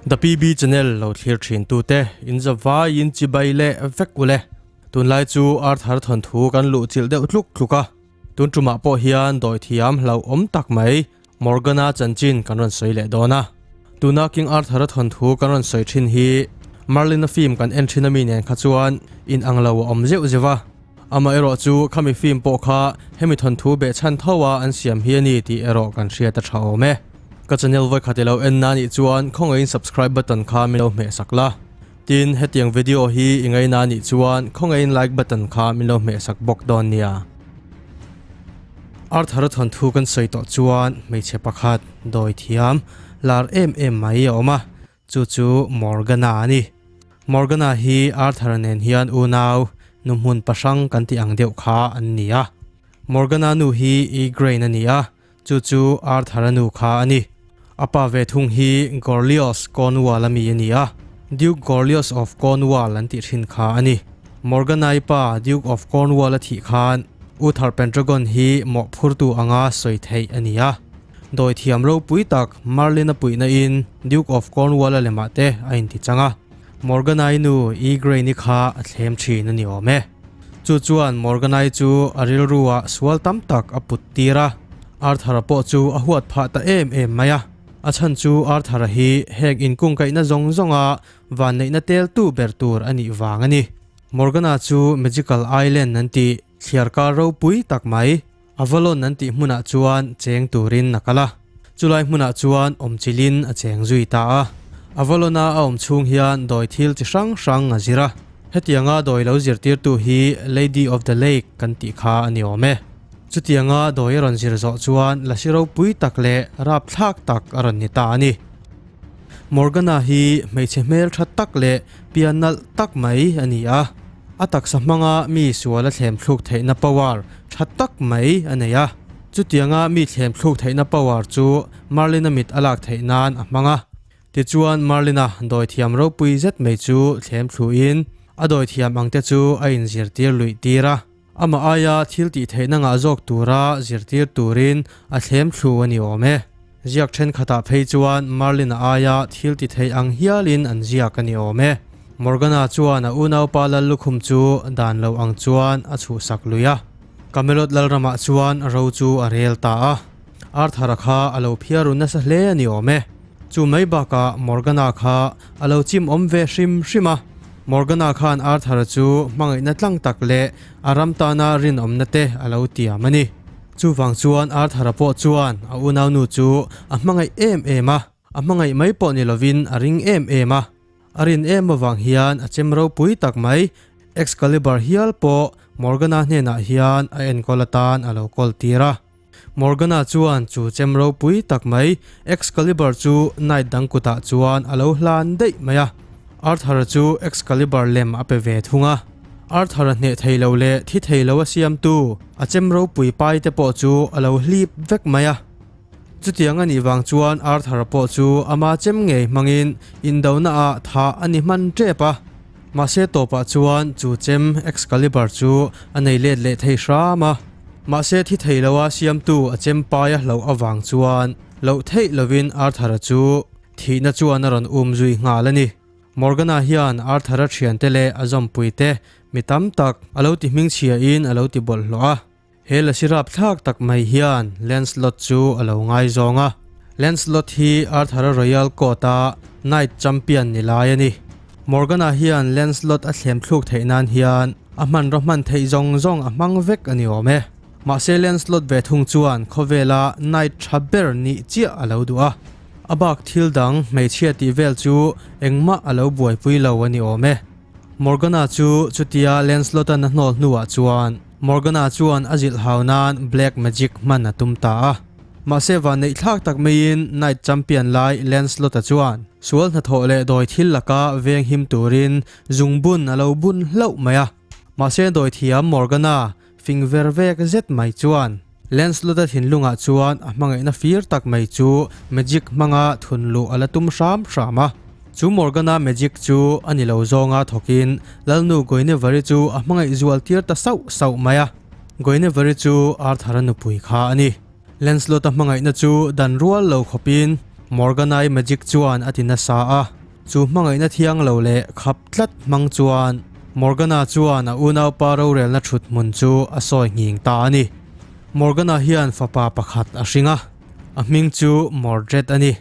The PB channel lo thlir thin tute in zavai in chibai leh vek ule. Tunlai chu Arthur thawnthu kan luh chilh deuh tluk tluk a. Tun tumah pawh hian dawi thiam hlauhawm tak mai Morgana chanchin kan rawn sawi leh dawn a. Tuna King Arthur-a thawnthu kan rawn sawi thin hi Merlin-a film kan en thin ami nen kha chuan in ang lo a awm zeuh zeuh a. Amaherawh chu khami film pawh kha hemi thawnthu behchhan tho a an siam hi a ni tih erawh kan hriat a tha awm e. Ka channel vawikhat i lo en na nih chuan khawngaihin subscribe button kha min lo hmeh sak la. Tin, hetiang video hi i ngaina nih chuan khawngaihin like button kha min lo hmeh sak bawk dawn nia. Arthur a thawnthu kan sawi tawh chuan hmeichhe pakhat dawi thiam lar em em mai a awm a, chu chu Morgana a ni. Morgana hi Arthur nen hian unau nu hmun pahrang kan tih ang deuh kha an ni a. Morgana nu hi Igraine a ni a, Chu chu Arthur-a nu kha a ni. A pa ve thung hi Gorlios Cornwall a mi a ni a, Duke Gorlios of Cornwall an tih thin kha a ni. Morgana-i pa Duke of Cornwall a thih khan Uther Pendragon hi mawhphurtu anga sawi theih a ni a. Dawithiam ropui tak Merlin-a puihna in Duke of Cornwall-a lemah te a inti chang a. Morgana-i nu Igraine-i kha a thlem thin a ni awm e. Chu chuan Morganai chu a rilruah sual tam tak a put tir a, Arthur-a pawh chu a huat phah ta em em mai a. A chhan chu Arthur-a hi heng inkungkaihna zawng zawnga vanneihna teltu ber tur a nih vang a ni. Morgana chu Magical Island an tih thliarkar ropui tak mai, Avalon an tih hmunah chuan cheng turin a kal a. Chulai hmunah chuan awmchilhin a cheng zui ta a. Avalon-a a awm chhung hian dawi thil chi hrang hrang a zir a. Hetianga dawi lo zirtirtu hi Lady of the Lake kan tih kha a ni awm e. Chutianga dawi a rawn zir zawh chuan lasi ropui tak leh rapthlak tak a rawn ni ta a ni. Morgana hi hmeichhe hmeltha tak leh pian nalh tak mai a ni a. A taksa hmanga mi sual a thlem thluk theihna power tha tak mai a nei a. Chutianga mi thlem thluk theihna power chu Merlin-a mit a lak theih nan a hmang a. Tichuan Merlin-a dawithiam ropui zet mai chu thlem thluin a dawithiam ang te chu a inzirtir luih tir a. Amah aia thil tih theihna ngah zawk tura zirtir turin a thlem thlu a ni awm e. Ziak thenkhatah phei chuan Merlin-a aia thil ti thei ang hialin an ziak a ni awm e. Morgana chuan a unaupa Lallukhum chu dan lo ang chuan a chhuhsak lui a. Camelot Lalramah chuan ro chu a rel ta a. Arthur-a kha a lo phiar ru nasa hle a ni awm e. Chu mai bakah Morgana kha a lo chim awm ve hrim hrim a. Morgana khan Arthur-a chu hmangaihna tlang tak leh a ram tana rinawmna te a lo tiam a ni. Chuvang chuan Arthur-a pawh chuan a unaunu chu a hmangaih em em a, a hmangaih mai pawh ni lovin a ring em em a. A rin em avang hian a chem ropui tak mai Excalibur hial pawh Morgana hnenah hian a enkawl atan a lo kawl tir a. Morgana chuan chu chem ropui tak mai Excalibur chu Knight dang kutah chuan a lo hlan daih mai a. Arthur-a chu Excalibur lem a pe ve thung a. Arthur-a hneh thei lo leh thi thei lo a siamtu a chem ropui pai te pawh chu a lo hlip vek mai a. Chutiang a nih vang chuan Arthur-a pawh chu ama chem ngei hmangin indona ah thah a ni hman tep a. Mahse tawpah chuan chu chem Excalibur chu a nei let leh thei hram a. Mahse thi thei loa siamtu a chem pai a hlauh avang chuan loh theih lovin Arthur-a chu thihna chuan a rawn um zui nghal a ni. Morgana hian Arthur-a thiante leh a zawmpuite mi tam tak a lo ti hmingchhiain a lo ti bawlhhlawh a. He lasi rapthlak tak mai hian Lancelot chu a lo ngaizawng a. Lancelot hi Arthur-a Royal Court-a Knight Champion ni lai a ni. Morgana hian Lancelot a thlem thluk theih nan hian a hmanraw hman theih zawng zawng a hmang vek a ni awm e. Mahse Lancelot ve thung chuan khawvela Knight tha ber nih chiah a lo duh a. A bak thil dang hmeichhia tih vel chu engmah a lo buaipui lo a ni awm e. Morgana chu chutia Lancelot-a'n a hnawl hnuah chuan Morgana chuan a zilh hau nan Black Magic hman a tum ta a. Mahse vanneihthlak tak maiin Knight Champion lai Lancelot-a chuan sual hnathawh leh dawi thil laka veng him turin zungbun a lo bun hlauh mai a. Mahse dawithiam Morgana fing ver vek zet mai chuan Lancelot-a thinlungah chuan a hmangaihna fir tak mai chu magic hmanga thun luh a la tum hram hram a. Chu Morgana magic chu a ni lo zawnga thawkin Lalnu Guinevere chu a hmangaih zual tir ta sauh sauh mai a. Guinevere chu Arthur-a nupui kha a ni. Lancelot-a hmangaihna chu dan rual lo khawpin Morgana-i magic chuan a ti nasa a. Chu hmangaihna thiang lo leh khap tlat hmang chuan Morgana chuan a unaupa rorelna thut hmun chu a sawi nghing ta a ni. Morgana hian fapa pakhat a hring a, a hming chu Mordred a ni.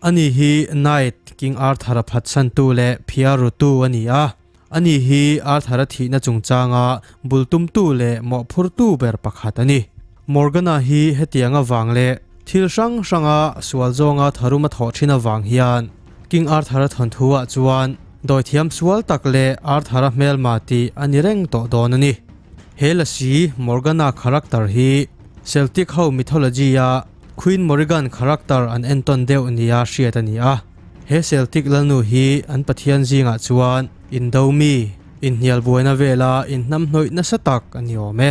Ani hi Knight King Arthur-a phatsantu leh phiarrutu a ni a. Ani hi Arthur-a thihna chungchanga bul tumtu leh mawhphurtu ber pakhat a ni. Morgana hi hetiang avang leh thil hrang hranga sual zawnga tharum a thawh thin avang hian King Arthur-a thawnthu-ah chuan dawithiam sual tak leh Arthur-a hmelma tih a ni reng tawh dawn a ni. He lasi Morgana character hi Celtic ho mythology-a Queen Morrigan character an entawn deuh nia hriat a ni a. He Celtic lalnu hi an pathian zingah chuan indo mi, inhnial buaina vela inhnamhnawih nasa tak a ni awm e.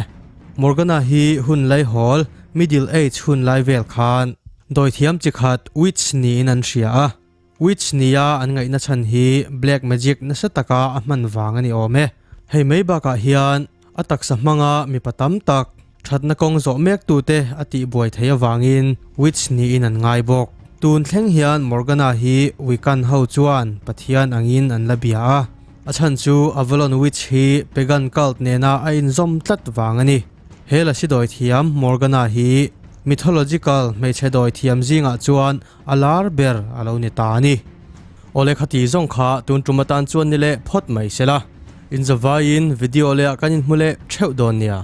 Morgana hi hun laihawl, Middle Age hun lai vel khan dawithiam chi khat witch niin an hria a. Witch nia an ngaihna chhan hi black magic nasa taka a hman vang a ni awm e. Hei mai bakah hian a taksa hmanga mipa tam tak thatna kawng zawh mek tute a tihbuai theih avangin witch niin an ngai bawk. Tun thleng hian Morgana hi Wiccan ho chuan Pathian angin an la bia a, a chhan chu Avalon Witch hi pagan cult nena a inzawm tlat vang a ni. He lasi dawithiam Morgana hi mythological hmeichhe dawithiam zingah chuan A lar ber a lo ni ta a ni. Awle khati zawng kha tun tum atan chuan ni leh phawt mai se la. Inzavaiin video leh ah kan inhmu leh theuh dawn nia.